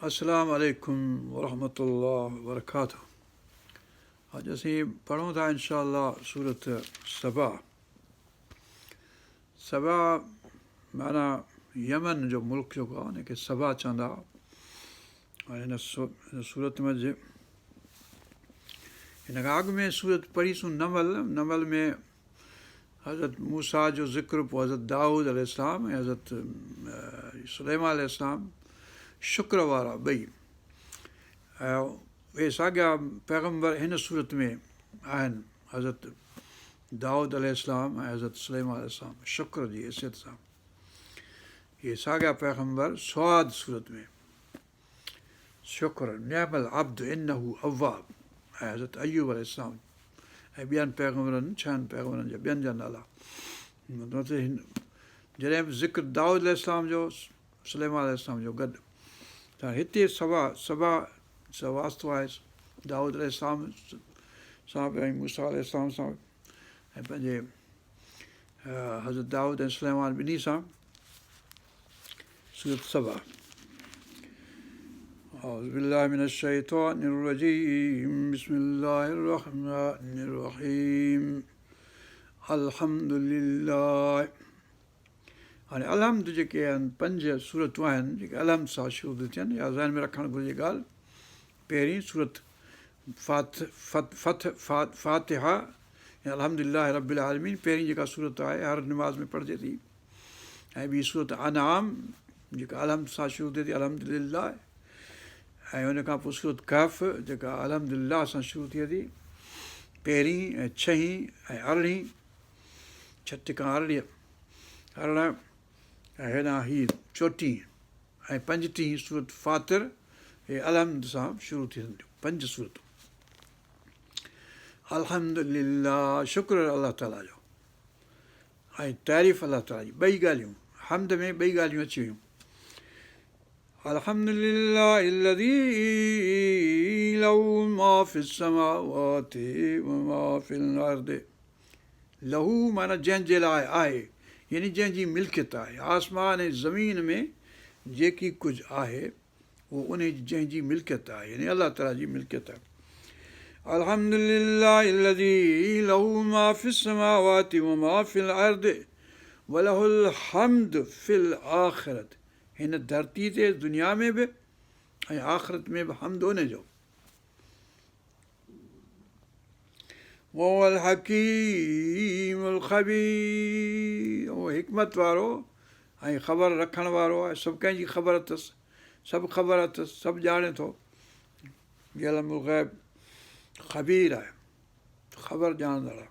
السلام عليڪم ورحمة الله وبرڪاته اڄ اسين پڙهون ٿا انشاء الله سورت سبا. سبا معنيٰ يمن جو ملڪ جيڪو آهي ان کي سبا چوندا ۽ هن سورت منجهه هن کان اڳ ۾ سورت پڙهيسون نمل. نمل ۾ حضرت موسيٰ جو ذڪر، پوء حضرت دائود عليه السلام ۽ حضرت سليمان عليه السلام شڪر وارا ٻئي، ۽ اهي ساڳيا پيغمبر هن سورت ۾ آهن. حضرت دائود عليه السلام ۽ حضرت سليمان عليه السلام شڪر جي حيثيت سان اهي ساڳيا پيغمبر صاد سورت ۾ شڪر، نعم العبد انه اواب، ۽ حضرت ايوب عليه السلام ۽ ٻين پيغمبرن، ڇهن پيغمبرن جا ٻين جا نالا. مطلب ته هن جڏهن به ذڪر دائود عليه السلام جو، سليمان عليه السلام جو گڏ، ته هتي سبا، سبا سان واسطو آهي دائود عليه السلام سان به ۽ موسيٰ عليه السلام سان به ۽ پنهنجي حضرت دائود ۽ سليمان ٻنهي سان. سورة سبا. اعوذ بالله من الشيطان الرجيم بسم الله الرحمن الرحيم الحمد لله. هاڻي الحمد جيڪي آهن پنج سورتون آهن جيڪي الحمد سان شروع ٿيون ٿين، يا ذهن ۾ رکڻ گهرجي ڳالهه. پهرين سورت فاتحه يا الحمد لله رب العالمين پهرين جيڪا سورت آهي هر نماز ۾ پڙهجي ٿي، ۽ ٻي سورت انعام جيڪا الحمد سان شروع ٿئي ٿي الحمد لله، ۽ ان کان پوء سورت ڪهف جيڪا الحمد لله سان شروع ٿئي ٿي، پهرين ۽ ڇهين ۽ ارڙهين، ڇٽ کان ارڙهين، 18، ۽ هيڏانهن هي چوٽيهين ۽ پنجٽيهين سورت فاطر، هي الحمد سان شروع ٿين ٿيون پنج سورتون. الحمد لله شڪر الله تعاليٰ جو ۽ تعريف الله تعاليٰ جي، ٻئي ڳالهيون حمد ۾ ٻئي ڳالهيون اچي ويون. الحمد لله الذي له ما في السماوات وما في الارض. له معنيٰ جنهن جي لاء آهي، يعني جنهن جي ملڪيت آهي، آسمان ۽ زمين ۾ جيڪي ڪجهه آهي اهو انهي جنهن جي ملڪيت آهي، يعني الله تعاليٰ جي ملڪيت آهي. الحمد لله الذي له ما في السماوات وما في الارض وله الحمد في الاخرة. هن ڌرتي تي دنيا ۾ به ۽ آخرت ۾ به حمد انهي جو. وهو الحڪيم الخبير. اهو حڪمت وارو ۽ خبر رکڻ وارو آهي، سڀ ڪنهن جي خبر اٿس، سڀ خبر اٿس، سڀ ڄاڻي ٿو. يعلم الغيب خبير آهي، خبر ڄاڻندڙ آهي.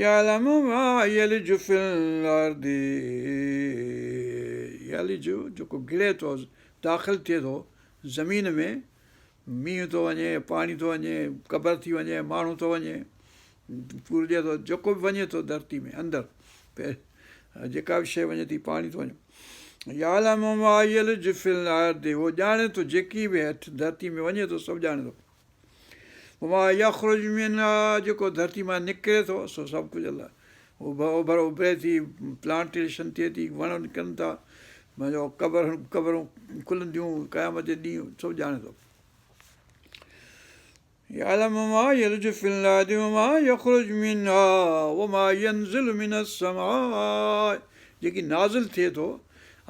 يعلم ما يلج في الارض. يلج جيڪو گڙي ٿو، داخل ٿئي ٿو زمين ۾، مينهن ٿو وڃي، پاڻي ٿو وڃي، قبر ٿي وڃي، ماڻهو ٿو وڃي، پورجي ٿو، جيڪو به وڃي ٿو ڌرتي ۾ اندر جيڪا به شيء وڃي ٿي، پاڻي ٿو وڃي. يعلم ما يلج في الارض، هو ڄاڻي ٿو جيڪي به هيٺ ڌرتي ۾ وڃي ٿو سڀ ڄاڻي ٿو. وما يخرج منها، جيڪو ڌرتي مان نڪري ٿو سو سڀ ڪجهه الله، اوڀر اڀري ٿي، پلانٽيشن ٿئي ٿي، وڻ نڪرن ٿا، پنهنجو قبر قبرون کلنديون قيامت جي ڏينهن، سڀ ڄاڻي ٿو. يعلم ما يلج في الارض وما يخرج منها وما ينزل من السماء، جيڪي نازل ٿئي ٿو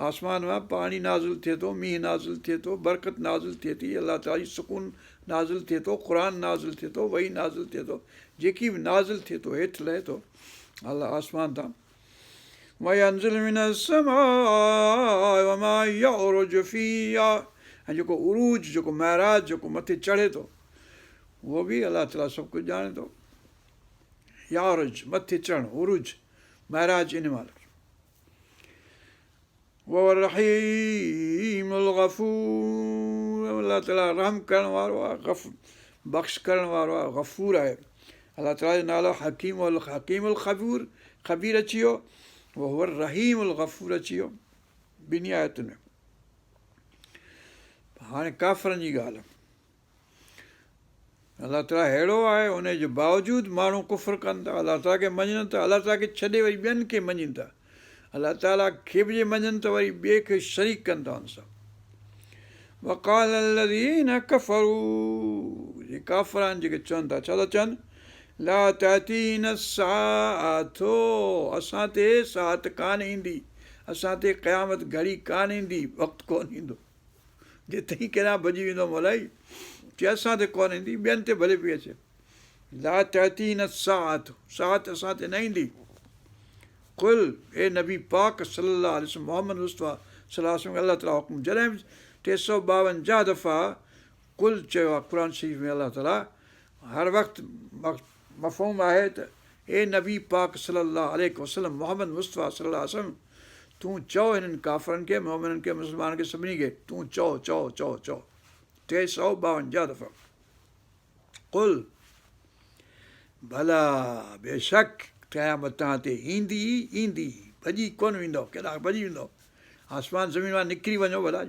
آسمان مان، پاڻي نازل ٿئي ٿو، مينهن نازل ٿئي ٿو، برڪت نازل ٿئي ٿي، الله تعالي جي سڪون نازل ٿئي ٿو، قرآن نازل ٿئي ٿو، وحي نازل ٿئي ٿو، جيڪي به نازل ٿئي ٿو هيٺ لهي ٿو الله آسمان تان. وينزل من السماء وما يعرج فيها، ۽ جيڪو عروج جيڪو معراج جيڪو مٿي چڙهي ٿو اهو به الله تعالي سڀ ڪجهه ڄاڻي ٿو. يعرج مٿي چڙهڻ، عروج معراج ان مهل. وهو الرحيم الغفور، الله تعالي رحم ڪرڻ وارو آهي، غف بخش ڪرڻ وارو آهي، غفور آهي. الله تعالي جو نالو حڪيم الحڪيم الخبور خبير اچي ويو، وهو الرحيم الغفور اچي ويو ٻنهي آيتن ۾. هاڻي ڪافرن جي ڳالهه، الله تعاليٰ ههڙو آهي ان جي باوجود ماڻهو ڪفر ڪن ٿا، الله تعاليٰ کي مڃن ٿا، الله تعاليٰ کي ڇڏي وري ٻين کي مڃين ٿا، الله تعاليٰ کي به جي مڃن ته وري ٻئي کي شريڪ ڪن ٿا ان سان. وقال الذين ڪفروا جي ڪافر آهن جيڪي چون ٿا ڇا ٿا چون لا تاتينا الساعة اسان تي ساعت ڪانه ايندي اسان تي قيامت گهڙي ڪانه ايندي وقت ڪونه ايندو جي تئين ڪيڏانهن ڀڄي ويندو مولائي چي اسان تي ڪونه ايندي ٻين تي ڀلي پئي اچي لا تاتينا الساعة ساعت اسان تي نه ايندي قل، اي نبي پاڪ صلّي الله عليه وسلّم محمّد مصطفيٰ صلّي الله عليه وسلّم کي الله تعاليٰ حڪم جڏهن به 352 دفعا قل چيو آهي قرآن شريف ۾ الله تعاليٰ هر وقت مفهوم آهي ته اي نبي پاڪ صلّي الله عليه وسلّم محمّد مصطفيٰ صلّي الله عليه وسلّم تون چئو هنن ڪافرن کي مؤمنن کي مسلمانن کي سڀني کي تون چئو چئو چئو چئو 352 دفعا. قل، بليٰ بيشڪ قيامت توهان تي ايندي ئي ايندي، ڀڄي ڪونه ويندؤ، ڪيڏانهن ڀڄي ويندؤ، آسمان زمين مان نڪري وڃو ڀلا،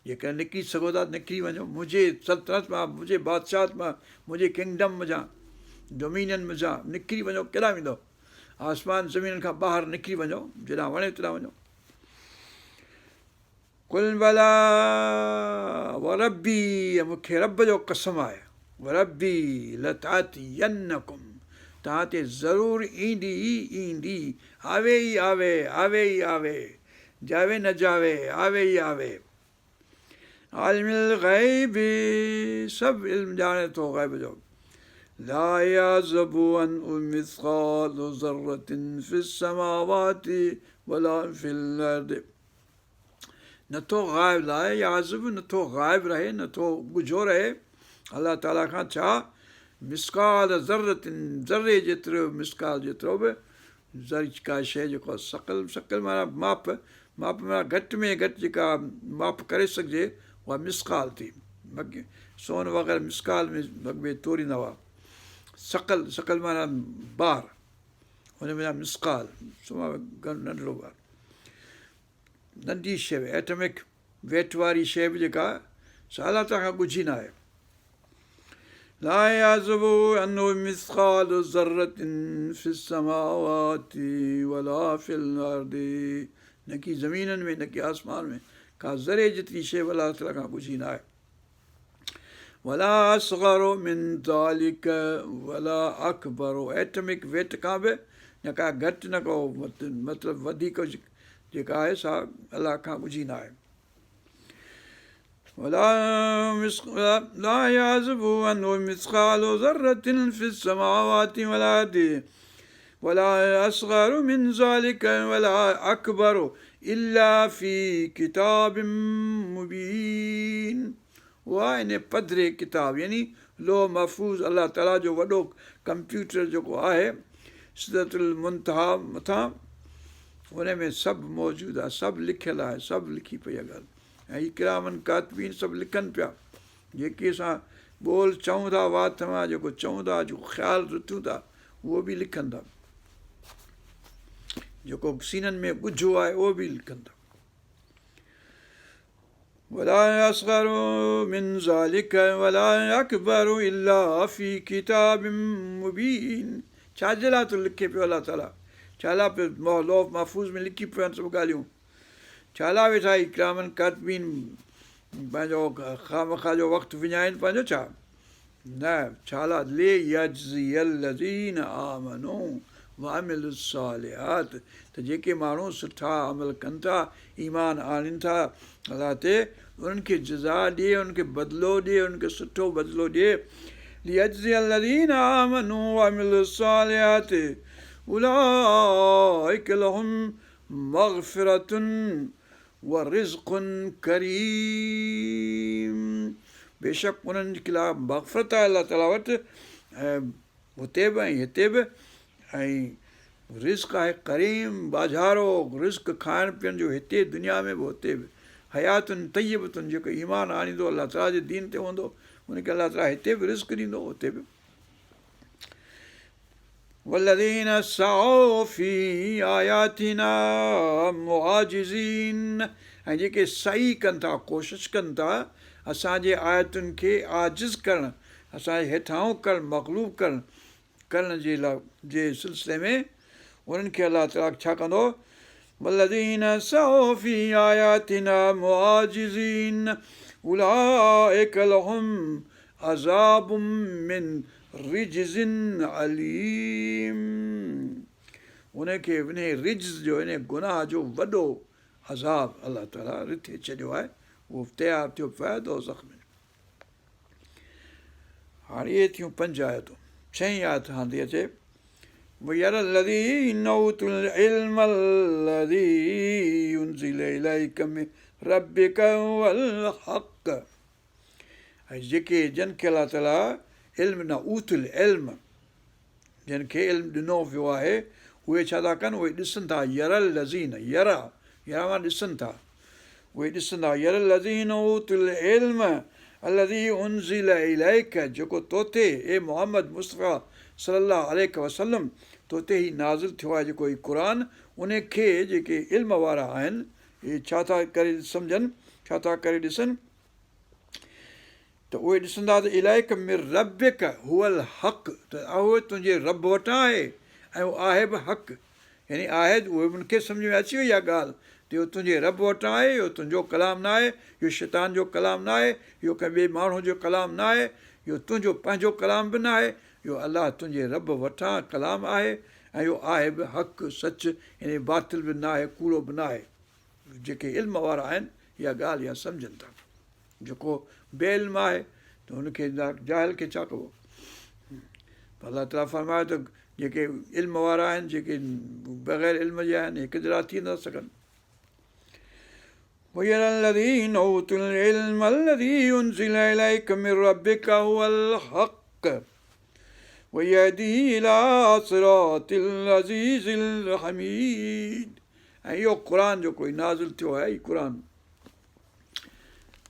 جيڪڏهن نڪري سگهو ٿا ته نڪري وڃو، منهنجي سلطنت مان، منهنجي بادشاهت مان، منهنجي ڪنگڊم منجهان، ڊومينين منجهان نڪري وڃو، ڪيڏانهن ويندؤ، آسمان زمينن کان ٻاهر نڪري وڃو، جيڏانهن وڻي تيڏانهن وڃو. قل بليٰ وربي مون کي رب جو قسم آهي وربي لتاتينڪم توهان تي ضرور ايندي ئي ايندي آوي ئي آوي آوي ئي آوي جاوي نه جاوي آوي ئي آوي عالم الغيب سڀ علم ڄاڻي ٿو غيب جو لا يعزب عنه مثقال ذرة في السماوات ولا في الارض نٿو غائب لا يعزب نٿو غائب رهي نٿو ڳجهو رهي الله تعالي کان ڇا مثقال ذرة ذري جيترو مثقال جيترو به ذري ڪا شيء جيڪو ثقل ثقل معنيٰ ماپ ماپ معنيٰ گهٽ ۾ گهٽ جيڪا ماپ ڪري سگهجي اها مثقال ٿي سون وغيره مثقال ۾ اڳ ۾ توريندا هئا ثقل ثقل معنيٰ بار ان ۾ مثقال ننڍڙو بار ننڍي شيء ايٽمڪ ويٽ واري شيء به جيڪا سا الله تعاليٰ کان ڳجهي نه آهي لا يعزب عنه مثقال ذرة في السماوات ولا في الارض نه ڪي زمينن ۾ نه ڪي آسمان ۾ ڪا ذري جيتري شيء به الله تعاليٰ کان ڳجهي نه آهي ولا اصغر من ذلڪ ولا اڪبر ايٽمڪ ويٽ کان به نه ڪا گهٽ نه ڪو مطلب وڌيڪ جيڪا آهي سا الله کان ڳجهي نه آهي ولا لا يعزب عنه مثقال ذرة في السماوات والارض ولا اصغر من ذلڪ ولا اڪبر الا في ڪتاب مبين اها ان پڌري ڪتاب يعني لوح محفوظ الله تعاليٰ جو وڏو ڪمپيوٽر جيڪو آهي سدرة المنتهيٰ مٿان ان ۾ سڀ موجود آهي سڀ لکيل آهي سڀ لکي پئي آهي ڳالهه ۽ هي ڪراما ڪاتبين سڀ لکن پيا جيڪي اسان ٻول چئون ٿا وات مان جيڪو چئون ٿا جيڪو خيال رٿون ٿا اهو به لکن ٿا جيڪو سينن ۾ ڳجهو آهي اهو به لکن ٿا ولا اصغر من ذلك ولا اڪبر الا في ڪتاب مبين ڇا جي لاء ٿو لکي پيو الله تعالي ڇا لاء پيو لوح محفوظ ۾ لکي پيو آهن سڀ ڳالهيون ڇا لاء ويٺا هي ڪراما ڪاتبين پنهنجو خوامخواه جو وقت وڃائين پنهنجو ڇا نه ڇا لاء ليجزي الذين آمنوا وعملوا الصالحات ته جيڪي ماڻهو سٺا عمل ڪن ٿا ايمان آڻين ٿا الله تي انهن کي جزا ڏي انهن کي بدلو ڏي انهن کي سٺو بدلو ڏي ليجزي الذين آمنوا وعملوا الصالحات اولئڪ لهم مغفرة ورزق ڪريم بيشڪ انهن جي لاء مغفرت آهي الله تعالي وٽ ۽ هتي به ۽ هتي به ۽ رزق آهي ڪريم ٻاجهارو رزق کائڻ پيئڻ جو هتي دنيا ۾ به هتي به حيات طيبة جيڪو ايمان آڻيندو الله تعالي جي دين تي هوندو ان کي الله تعالي هتي به رزق ڏيندو هتي به والذين سعوا في آياتنا معاجزين ۽ جيڪي سعي ڪن ٿا، ڪوشش ڪن ٿا، اسان جي آيتن کي عاجز ڪرڻ، اسان جي هيٺاهون ڪرڻ، مغلوب ڪرڻ، ڪرڻ جي لاء جي سلسلي ۾ انهن کي الله تعاليٰ ڇا ڪندو؟ والذين سعوا في آياتنا معاجزين اولئک لهم عذاب من رجز اليم ان کي انهي رجز جو انهي گناهه جو وڏو عذاب الله تعالي رٿي ڇڏيو آهي اهو تيار ٿيو پيو آهي دوزخ ۾. هاڻي اهي ٿيون پنج آيتون. ڇهين آيت هاڻ ٿي اچي، ويري الذين اوتوا العلم الذي انزل اليڪ من ربڪ هو الحق ۽ جيڪي جن کي الله تعالي علم ڏنو اوتوا العلم جن کي علم ڏنو ويو آهي اهي ڇا ٿا ڪن اهي ڏسن ٿا يري الذين يري يري معنيٰ ڏسن ٿا اهي ڏسندا يري الذين اوتوا العلم الذي انزل اليڪ جيڪو تو تي، اي محمد مصطفيٰ صلّي الله عليه وسلّم، تو تي هي نازل ٿيو آهي جيڪو هي قرآن، ان کي جيڪي علم وارا آهن اهي ڇا ٿا ڪري سمجهن، ڇا ٿا ڪري ڏسن ته اهي ڏسندا ته اليڪ من ربّڪ هو الحق ته اهو تنهنجي رب وٽان آهي ۽ اهو آهي به حق. يعني آهي ته اهي ان کي سمجهه ۾ اچي وئي اها ڳالهه ته اهو تنهنجي رب وٽان آهي، اهو تنهنجو ڪلام نه آهي، اهو شيطان جو ڪلام نه آهي، اهو ڪنهن ٻئي ماڻهو جو ڪلام نه آهي، اهو تنهنجو پنهنجو ڪلام به نه آهي، اهو الله تنهنجي رب وٽان ڪلام آهي ۽ اهو آهي به حق، سچ، يعني باطل به نه آهي، ڪوڙو به نه آهي. جيڪي علم وارا آهن اها ڳالهه اها سمجهن ٿا. جيڪو بي علم آهي ته هن کي جاهل کي ڇا ڪبو؟ الله تعاليٰ فرمايو ته جيڪي علم وارا آهن جيڪي بغير علم جي آهن هڪجهڙا ٿي نٿا سگهن. ويري الذين اوتوا العلم الذي انزل اليك من ربك هو الحق ويهدي الى صراط العزيز الحميد ۽ اهو قرآن جيڪو نازل ٿيو آهي هي قرآن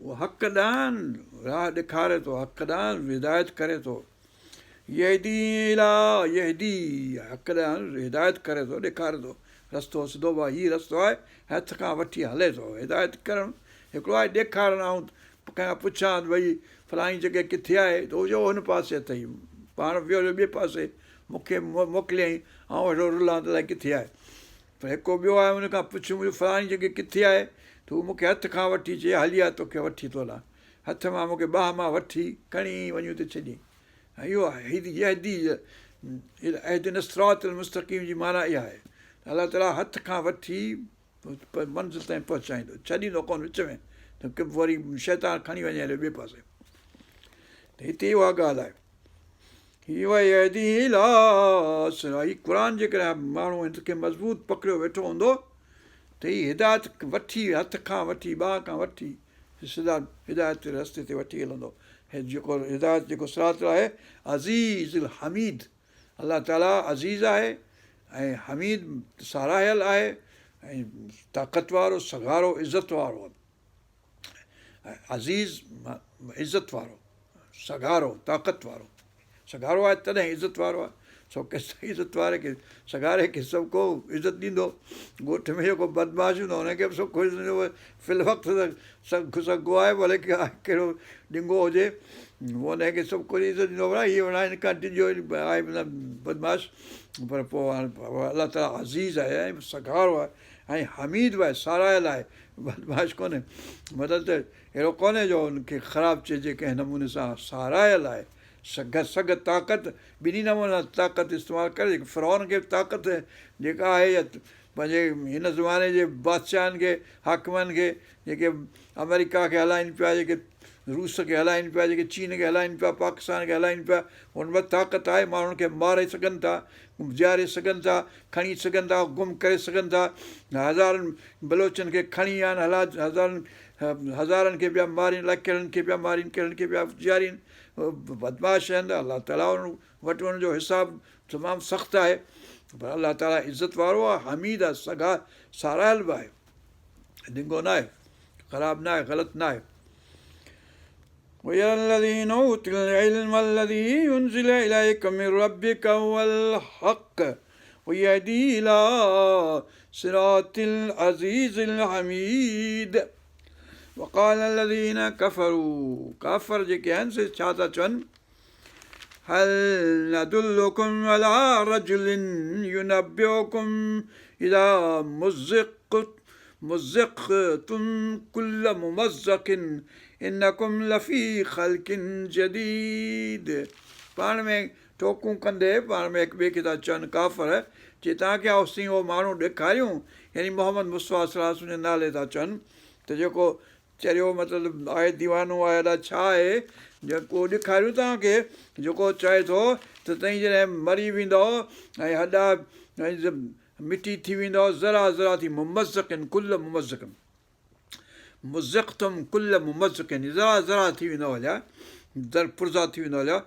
اهو حق ڏانهن راهه ڏيکاري ٿو، حق ڏانهن هدايت ڪري ٿو. يهدي الي يهدي حق ڏانهن هدايت ڪري ٿو، ڏيکاري ٿو رستو سڌو ڀاء هي رستو آهي، هٿ کان وٺي هلي ٿو. هدايت ڪرڻ هڪڙو آهي ڏيکارڻ آئون ڪنهن کان پڇان ته ڀئي فلاڻي جڳهه ڪٿي آهي ته هو چئي هن پاسي اٿئي پاڻ ويو هليو ٻئي پاسي مون کي موڪليائين آئون ويٺو رلان ته الائي ڪٿي آهي. پر هڪ ٻيو آهي ان کان پڇيم جو فلاڻي جڳهه ڪٿي آهي ته هو مون کي هٿ کان وٺي چئي هلي آ توکي وٺي ٿو هلان. هٿ مان مون کي ٻانهن مان وٺي کڻي وڃي اتي ڇڏيائين. ۽ اهو آهي هدي يهدي اهدنا الصراط المستقيم جي معنيٰ اها آهي ته الله تعاليٰ هٿ کان وٺي منزل تائين پهچائيندو ڇڏيندو ڪونه وچ ۾ ته وري شيطان کڻي وڃي هليو ٻئي پاسي ته هتي اها ڳالهه آهي. ويهدي الي صراط هي قرآن جيڪڏهن ماڻهو هن کي مضبوط پڪڙيو ويٺو هوندو ته هي هدايت وٺي هٿ کان وٺي ٻانهن کان وٺي سڌا هدايت جي رستي تي وٺي هلندو هي جيڪو هدايت جيڪو صراط آهي عزيز الحميد الله تعالي عزيز آهي ۽ حميد ساراهيل آهي ۽ طاقت وارو سگهارو عزت وارو عزيز عزت وارو، سگهارو، طاقت وارو. سگهارو آهي تڏهن عزت وارو آهي. سو عزت واري کي سگهاري کي سڀ ڪو عزت ڏيندو. ڳوٺ ۾ جيڪو بدمعاش هوندو ان کي به سڀ ڪو عزت ڏيندو. في الوقت ته سگهو آهي ڀلي ڪهڙو ڏنگو هجي ان کي سڀ ڪو عزت ڏيندو پر هي هن کان ڊڄو آهي بدمعاش پر پوء هاڻي الله تعاليٰ عزيز آهي ۽ سگهارو آهي ۽ حميد به آهي ساراهيل آهي بدمعاش ڪونهي مطلب ته اهڙو ڪونهي جو ان کي خراب چئجي ڪنهن نموني سان ساراهيل آهي سگهه سگهه طاقت ٻنهي نمونن سان طاقت استعمال ڪري فرعون کي به طاقت جيڪا آهي يا پنهنجي هن زماني جي بادشاهن کي حاڪمن کي جيڪي آمريڪا کي هلائين پيا جيڪي روس کي هلائين پيا جيڪي چين کي هلائين پيا پاڪستان کي هلائين پيا ان وٽ طاقت آهي ماڻهن کي ماري سگهن ٿا جياري سگهن ٿا کڻي سگهن ٿا گم ڪري سگهن ٿا هزارن بلوچن کي کڻي ويا آهن هلا هزارن هزارن کي پيا مارين الائي ڪهڙن کي پيا مارين ڪهڙن کي پيا جيارين بدمعاش آهن الله تعاليٰ ان وٽ ان جو حساب تمام سخت آهي پر الله تعاليٰ عزت وارو آهي حميد آهي سگها ساراهيل به آهي ڏنگو نه آهي خراب نه آهي غلط نه آهي ويري الذين اوتوا العلم الذي انزل اليك من ربك هو الحق ويهدي الى صراط العزيز الحميد وقال الذين كفروا ڪافر جيڪي آهن سي ڇا ٿا چون هل ندلڪم علي رجل ينبئڪم اذا مزقتم ڪل ممزق انڪم لفي خلق جديد پاڻ ۾ ٽوڪون ڪندي پاڻ ۾ هڪ ٻئي کي ٿا چون ڪافر چي توهان کي اسين اهو ماڻهو ڏيکاريون يعني محمد مصطفيٰ صلي الله عليه وسلم جي نالي ٿا چون ته جيڪو چريو مطلب آهي ديوانو آهي الاء ڇا آهي جيڪو ڏيکاريون توهان کي جيڪو چئي ٿو ته توهين جڏهن مري ويندؤ ۽ هڏا ۽ مٽي ٿي ويندؤ ذرا ذرا ٿي ممزق ڪل ممزق مزقتم ڪل ممزق ذرا ذرا ٿي ويندؤ هليا در پرزا ٿي ويندؤ هليا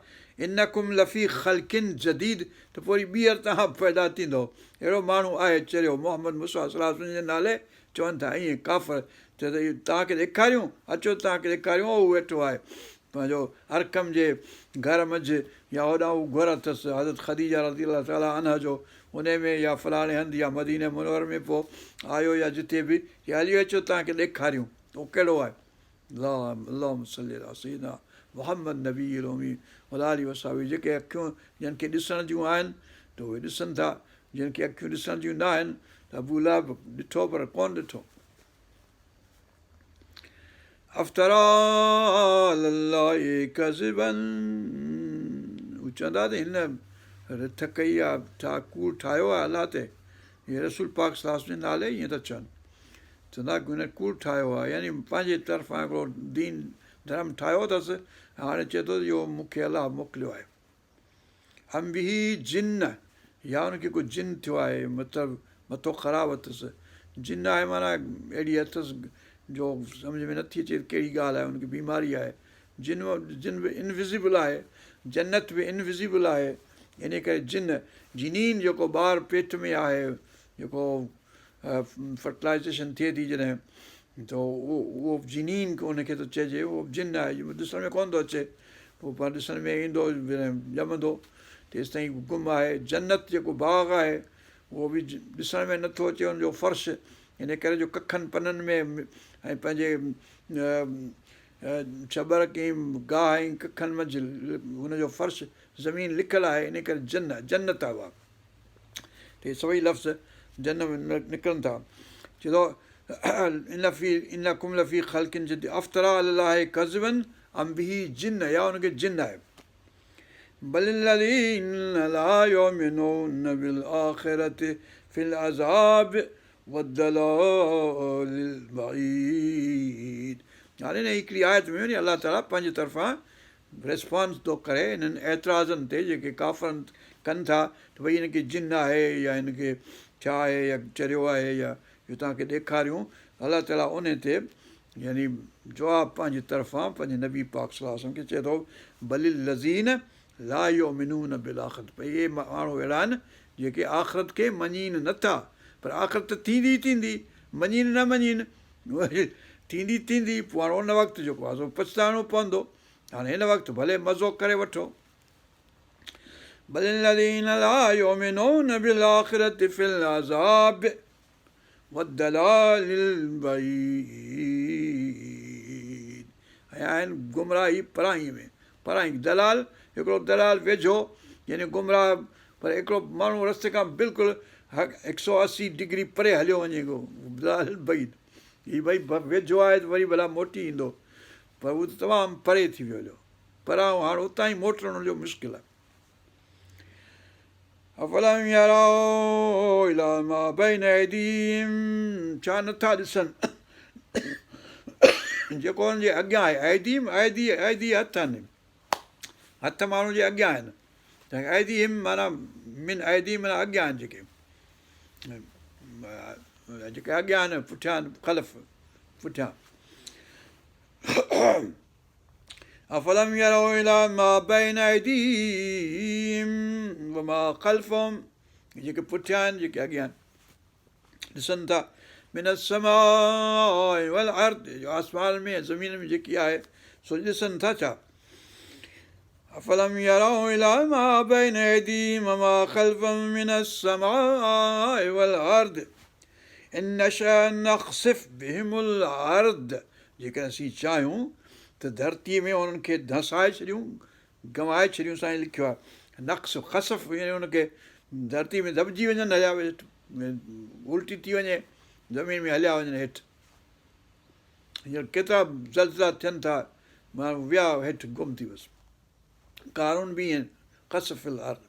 انڪم لفي خلق جديد ته پوء وري ٻيهر توهان پيدا ٿيندؤ اهڙو ماڻهو آهي چريو محمد مصطفيٰ صلي الله عليه وسلم جي نالي چون ٿا ائين ڪافر چئي ٿو اهو توهان کي ڏيکاريون اچو توهان کي ڏيکاريون اهو ويٺو آهي پنهنجو ارقم جي گهر منجهه يا هوڏانهن هو گهر اٿس حضرت خديجه رضي الله تعالٰي عنها جو انهي ۾ يا فلاڻي هنڌ يا مديني منور ۾ پوء آيو يا جتي به چي هلي اچو توهان کي ڏيکاريون اهو ڪهڙو آهي اللهم صل علي سيدنا محمد النبي الامي وعلي آله وصحبه جيڪي اکيون جن کي ڏسڻ جون آهن ته اهي ڏسن ٿا جن کي اکيون ڏسڻ جون نه آهن ته ابو لهب ڏٺو پر ڪونه ڏٺو. افترا علي الله ڪذبا هو چوندا ته هن رٿ ڪئي آ ڇا ڪوڙ ٺاهيو آهي الله تي هي رسول پاڪ صلي الله عليه وسلم جي نالي ائين ٿا چون چوندا هن ڪوڙ ٺاهيو آهي يعني پنهنجي طرفان هڪڙو دين ڌرم ٺاهيو اٿس هاڻي چئي ٿو ته اهو مون کي الله موڪليو آهي ام به جنة يا ان کي ڪو جن ٿيو آهي مطلب مٿو خراب اٿس جن آهي معنيٰ اهڙي اٿس جو سمجهه ۾ نٿي اچي ڪهڙي ڳالهه آهي ان کي بيماري آهي جن جن به انوزيبل آهي جنت به انوزيبل آهي ان ڪري جن جنين جيڪو ٻار پيٽ ۾ آهي جيڪو فرٽلائزيشن ٿئي ٿي جڏهن ته اهو جنين ان کي ٿو چئجي اهو جن آهي ڏسڻ ۾ ڪونه ٿو اچي پوء پر ڏسڻ ۾ ايندو جڏهن ڄمندو تيستائين گم آهي جنت جيڪو باغ آهي اهو به ڏسڻ ۾ نٿو اچي ان جو فرش ان ڪري جو ڪکن پنن ۾ ۽ پنهنجي ڇٻر ۽ گاهه ۽ ڪکن منجهه هن جو فرش زمين لڪل آهي ان ڪري جن جنت آهي اها ته هي سڀئي لفظ جن ۾ نڪرن ٿا. چئي ٿو ان في انڪم لفي خلق جديد افترا علي الله ڪذبا ام به جنة يا ان کي جن آهي بل الذين لا يؤمنون بالآخرة في العذاب والضلال البعيد هاڻي هن هڪڙي آيت ۾ وري الله تعالي پنهنجي طرفان ريسپانس ٿو ڪري انهن اعتراضن تي جيڪي ڪافر ڪن ٿا ته ڀئي هن کي جن آهي يا هن کي ڇا آهي يا چريو آهي يا جو توهان کي ڏيکاريون الله تعاليٰ انهي تي يعني جواب پنهنجي طرفان پنهنجي نبي پاڪ صلي الله عليه وسلم کي چئي ٿو بل الذين لا يؤمنون بالآخرة ڀئي اهي ماڻهو اهڙا آهن جيڪي آخرت کي مڃين نه ٿا پر آخرت ته ٿيندي ئي ٿيندي مڃين نه مڃين ٿيندي ٿيندي پوء هاڻي ان وقت جيڪو آهي سو پڇتائڻو پوندو هاڻي هن وقت ڀلي مزو ڪري وٺو بل الذين لا يؤمنون بالآخرة في العذاب والضلال البعيد ۽ آهن گمراهي پرائين ۾ پرائين ضلال هڪڙو ضلال ويجهو يعني گمراهه پر هڪڙو ماڻهو رستي کان بلڪل هڪ سو 80 ڊگري پري هليو وڃي ٿو ضلال بعيد هي ڀئي ويجهو آهي ته وري ڀلا موٽي ايندو پر هو ته تمام پري ٿي ويو هليو پر هاڻ اتان ئي موٽڻ هن جو مشڪل آهي افلم يروا الي ما بين ايديهم ڇا نٿا ڏسن جيڪو انهن جي اڳيان آهي ايديهم ايدي ايدي هٿ آهن هٿ ماڻهو جي اڳيان آهن ته ايديهم معنيٰ من ايدي معنيٰ اڳيان آهن جيڪي جيڪي اڳيان آهن پٺيان خلف پٺيان افلم يروا الي ما بين ايديهم وما خلفهم جيڪي پٺيان آهن جيڪي اڳيان آهن ڏسن ٿا من السماء والارض جو آسمان ۾ زمين ۾ جيڪي آهي سو ڏسن ٿا ڇا افلم يروا الي ما بين ايديهم وما خلفهم من السماء والارض ان نشا نخسف بهم الارض جيڪڏهن اسين چاهيون ته ڌرتيء ۾ انهن کي ڌسائي ڇڏيون، گنوائي ڇڏيون سائين لکيو آهي نخسف خسف يعني ان کي ڌرتيء ۾ دٻجي وڃن هليا الٽي ٿي وڃي زمين ۾ هليا وڃن هيٺ. هينئر ڪيترا زلزلا ٿين ٿا ماڻهو ويا هيٺ گم ٿي ويس. قارون به ائين خسف في الارض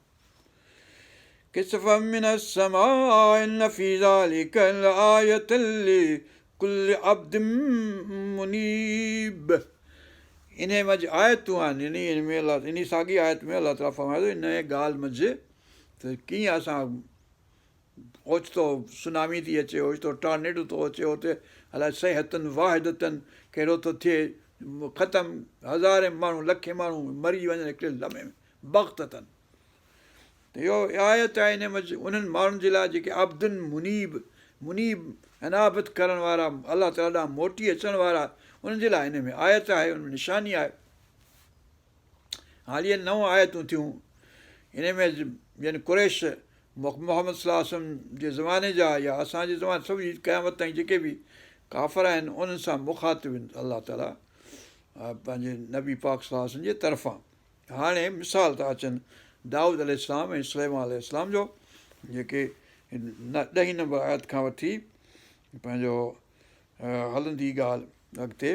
ڪسفا من السماء ان في ذلڪ لآية لڪل عبد منيب انهي منجهه آيتون آهن يعني ان ۾ الله انهي ساڳي آيت ۾ الله تعالي فرمائي ٿو انهي ڳالهه منجهه ته ڪيئن اسان اوچتو سونامي ٿي اچي، اوچتو ٽارنيڊو ٿو اچي، اتي الائي صيحة واحدة ڪهڙو ٿو ٿئي، ختم، هزارين ماڻهو، لکين ماڻهو مري وڃن هڪڙي لمحي ۾ بغتة. ته اهو آيت آهي انهي منجهه انهن ماڻهن جي لاء جيڪي عبد منيب، منيب انابت ڪرڻ وارا، الله تعاليٰ ڏانهن موٽي اچڻ وارا، انهن جي لاء انهي ۾ آيت آهي، ان ۾ نشاني آهي. حال اهي نو آيتون ٿيون انهي ۾ يعني قريش محمد صلي الله عليه وسلم جي زماني جا يا اسان جي زماني سڀ قيامت تائين جيڪي به ڪافر آهن انهن سان مخاطب آهن الله تعالي پنهنجي نبي پاڪ صلي الله عليه وسلم جي طرفان هاڻي مثال ٿا اچن دائود عليه السلام ۽ سليمان عليه السلام جو جيڪي ڏهين نمبر آيت کان وٺي پنهنجو هلندي ڳالهه اڳتي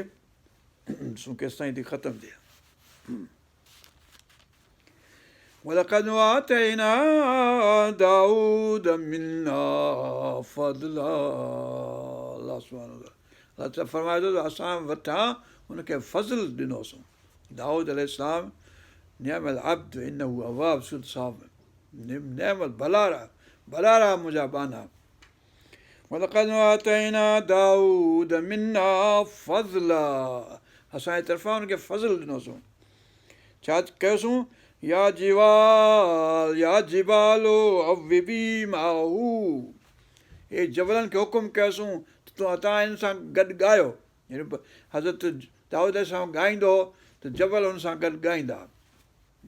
ڏسون ڪيستائين ٿي ختم ٿئي. ولقد آتينا داود منا فضلا الله سبحانه وتعالي الله تعالي فرمائي ٿو ته اسان وٽان ان کي فضل ڏنوسون داود عليه السلام نعم العبد انه اواب سورت صاف نعم ڀلارا ڀلارا منهنجا ٻانها ولقد آتينا داود منا فضلا اسان جي طرفان ان کي فضل ڏنوسون ڇا ڪيوسون يا جبال يا جبال اوبي معه اي جبلن کي حڪم ڪيوسون ته تون توهان هن سان گڏ ڳايو يعني حضرت دائود عليه السلام ڳائيندو هو ته جبل هن سان گڏ ڳائيندا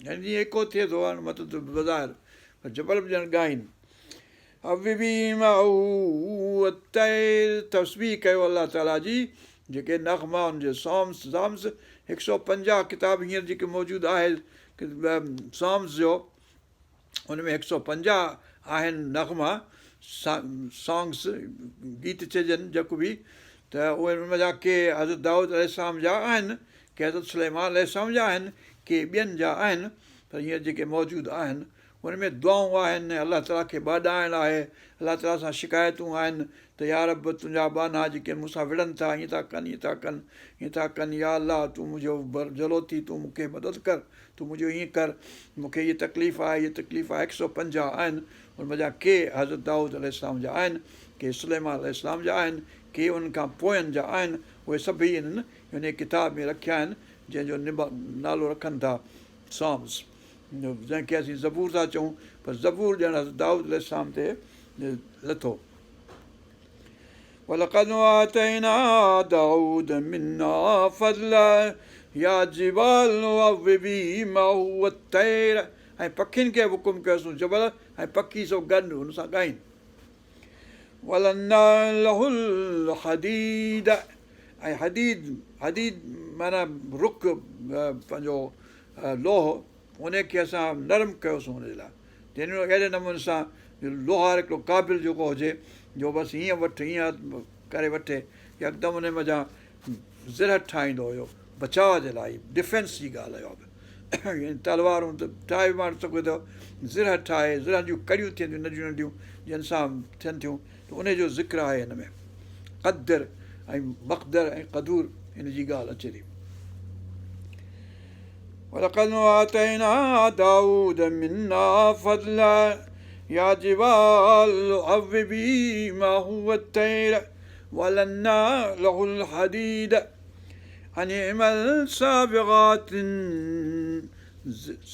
يعني جيئن ايڪو ٿئي ٿو هاڻ مطلب ته بظاهر پر جبل به ڄڻ ڳائين. اوّبي معه والطير تسبيح ڪيو الله تعالي جي جيڪي نغما ان جي سامس سامس هڪ سو پنجاهه ڪتاب هينئر جيڪي موجود آهي سامس جو ان ۾ هڪ سو پنجاهه آهن نغما سانگس گيت چئجن جيڪو به ته اهي ان جا ڪي حضرت دائود عليه السلام جا آهن ڪي حضرت سليمان عليه السلام جا آهن، ڪي ٻين جا آهن، پر هينئر جيڪي موجود آهن، ان ۾ دعائون آهن ۽ الله تعاليٰ کي ٻاڏائڻ آهي، الله تعاليٰ سان شڪايتون آهن ته يا رب تنهنجا ٻانها جيڪي مون سان وڙهن ٿا، ائين ٿا ڪن، ائين ٿا ڪن، ائين ٿا ڪن، يا الله تون منهنجو ڀرجهلو ٿي، تون مون کي مدد ڪر، تون منهنجو ائين ڪر، مون کي هيء تڪليف آهي، هيء تڪليف آهي، هڪ سؤ پنجاهه آهن، ان منجهان ڪي حضرت دائود عليه السلام جا آهن، ڪي سليمان عليه السلام جا آهن، ڪي انهن کان پوين جا آهن، اهي سڀئي انهن انهيء ڪتاب ۾ رکيا آهن، جنهن جو نالو رکن ٿا Psalms، جنهن کي اسين زبور ٿا چئون، پر زبور ڄڻ حضرت دائود عليه السلام تي لٿو. وَلَقَدْ آتَيْنَا دَاوُودَ مِنَّا فَضْلًا يَا جِبَالُ أَوِّبِي مَعَهُ وَالطَّيْرَ ۽ پکين کي به حڪم ڪيوسون جبل ۽ پکي سڀ گڏ هن سان ڳائين. وَأَلَنَّا لَهُ الْحَدِيدَ ۽ حديد، حديد معنيٰ رڪ پنهنجو لوهه، ان کي اسان نرم ڪيوسون ان جي لاء يعني اهڙي نموني سان جو لوهار هڪڙو قابل جيڪو هجي جو بس هيئن وٺ هيئن ڪري وٺي يڪدم ان منجهان زرهه ٺاهيندو هيو بچاء جي لاء ڊفينس جي ڳالهه آهي اها به يعني تلوارون ته ٺاهي به ماڻهو سگهي ٿو زرهه ٺاهي زرهن جون ڪڙيون ٿين ٿيون ننڍيون ننڍيون جن سان ٿين ٿيون ته ان جو ذڪر آهي هن ۾ قدر ۽ مقدر ۽ قدور ان جي ڳالهه اچي ٿي ولقد آتينا داود منا فضلا يا جبال اوبي معه والطير والنا له الحديد ان اعمل سابغات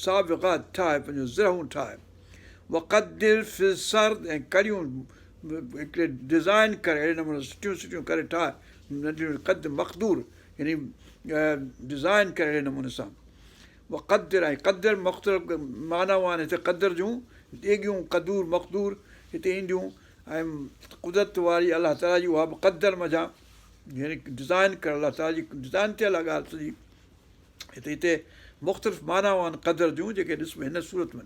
سابغات ٺاهه پنهنجو زرهون ٺاهه وقدر في السرد ۽ ڪڙيون هڪڙي ڊزائن ڪري اهڙي نموني سٺيون سٺيون ڪري ٺاهه ننڍيون قد مقدور يعني ڊزائن ڪري اهڙي نموني سان وقدر ۽ قدر مختلف معنائون آهن هتي قدر جون ديڳيون قدور مقدور هتي اينديون ۽ قدرت واري الله تعاليٰ جي اها به قدر منجهان يعني ڊزائن ڪرڻ الله تعاليٰ جي ڊزائن ٿيل آهي ڳالهه سڄي هتي هتي مختلف معنائون آهن قدر جون جيڪي ڏسبو هن سورت ۾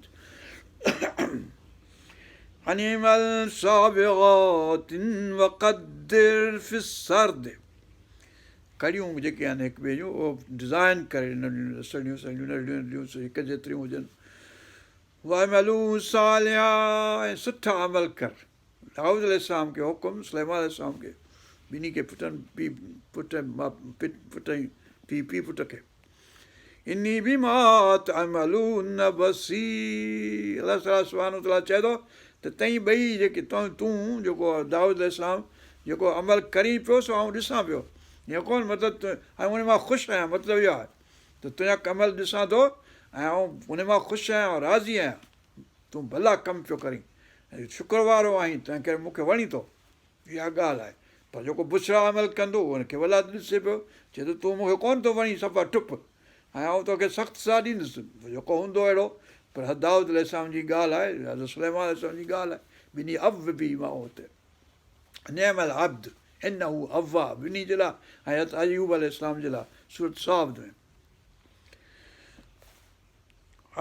ان اعمل سابغات وقدر في السرد ڪڙيون جيڪي آهن هڪ ٻئي جون اهو ڊزائن ڪري ننڍيون سنهڙيون سنهڙيون ننڍيون ننڍيون هڪ جيتريون هجن واعملوا صالحا ۽ سٺا عمل ڪر دائود عليه السلام کي حڪم سليمان عليه السلام کي ٻنهي کي پٽن پي پٽ پٽ ۽ پي پي پٽ کي اني بما تعملون بصير الله تعالٰي سبحانه وتعالٰي چئي ٿو ته تئين ٻئي جيڪي تون تون جيڪو دائود عليه السلام جيڪو عمل ڪرين پيو سو آئون ڏسان پيو ائين ڪونه مطلب ۽ ان مان خوش آهيان مطلب اهو آهي ته تنهنجا عمل ڏسان ٿو ۽ آئون ان مان خوش آهيان راضي آهيان تون ڀلا ڪم پيو ڪرين ۽ شڪر وارو آهين تنهن ڪري مون کي وڻي ٿو اها ڳالهه آهي پر جيڪو بڇڙا عمل ڪندو ان کي ڀلا ڏسي پيو چئي ٿو تون مون کي ڪونه ٿو وڻين صفا ٽپ ۽ آئون توکي سخت سزا ڏيندس جيڪو هوندو اهڙو پر دائود عليه السلام جي ڳالهه آهي حضرت سليمان عليه السلام جي ڳالهه آهي ٻنهي او به مان هتي نعم العبد انه اواب ٻنهي جي لاء ۽ حضرت ايوب عليه السلام جي لاء سورت صاد ۾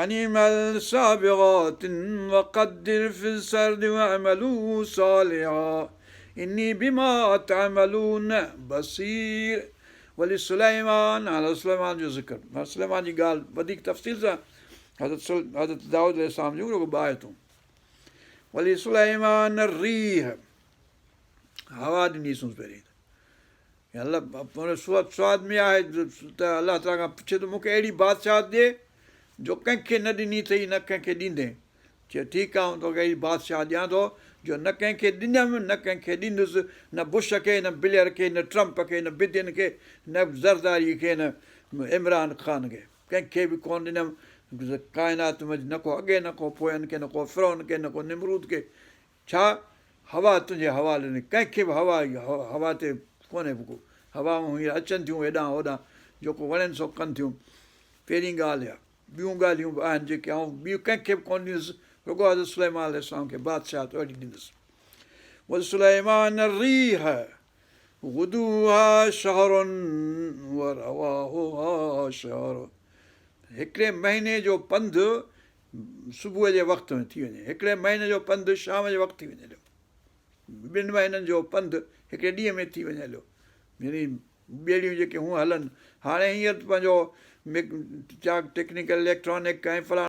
ان اعمل سابغات وقدر في السرد واعملوا صالحا اني بما تعملون بصير ولسليمان حضرت سليمان جو ذڪر حضرت سليمان جي ڳالهه وڌيڪ تفصيل سان حضرت حضرت دائود عليه السلام جون رڳو ٻه آيتون ولسليمان الريح هوا ڏنيسونس پهرين الله سورت صاد ۾ آهي ته الله تعاليٰ کان پڇي ته مون کي اهڙي بادشاهت ڏي جو ڪنهن کي نه ڏني اٿئي نه ڪنهن کي ڏيندين چي ٺيڪ آهي آئون توکي اهڙي بادشاهت ڏيان ٿو جو نه ڪنهن کي ڏنم نه ڪنهن کي ڏيندس نه بش کي نه بليئر کي نه ٽرمپ کي نه بدين کي نه زرداري کي نه عمران خان کي ڪنهن کي به ڪونه ڏنم ڪائنات ۾ نه ڪو اڳي نه ڪو پوين کي نه ڪو فرعون کي نه ڪو نمرود کي ڇا هوا تنهنجي حوالي نه ڪنهن کي به هوا هوا تي ڪونهي به ڪو هوائون هينئر اچن ٿيون هيڏانهن هوڏانهن جيڪو وڻين سو ڪن ٿيون پهرين ڳالهه اها ٻيون ڳالهيون به آهن جيڪي آئون ٻيون ڪنهن کي به ڪونه ڏيندس رڳو حضرت سليمان عليه السلام کي بادشاهت اهڙي ڏيندس ولسليمان الريح غدوها شهر ورواحها شهر هڪڙي مهيني جو پنڌ صبح جي وقت ۾ ٿي وڃي، هڪڙي مهيني جو پنڌ شام جي وقت ٿي وڃي هليو، ٻن مهينن جو پنڌ هڪڙي ڏينهن ۾ ٿي وڃي هليو، يعني ٻيڙيون جيڪي هونء هلن، هاڻي هينئر ته پنهنجو ٽيڪنيڪل اليڪٽرانڪ ۽ فلاڻو.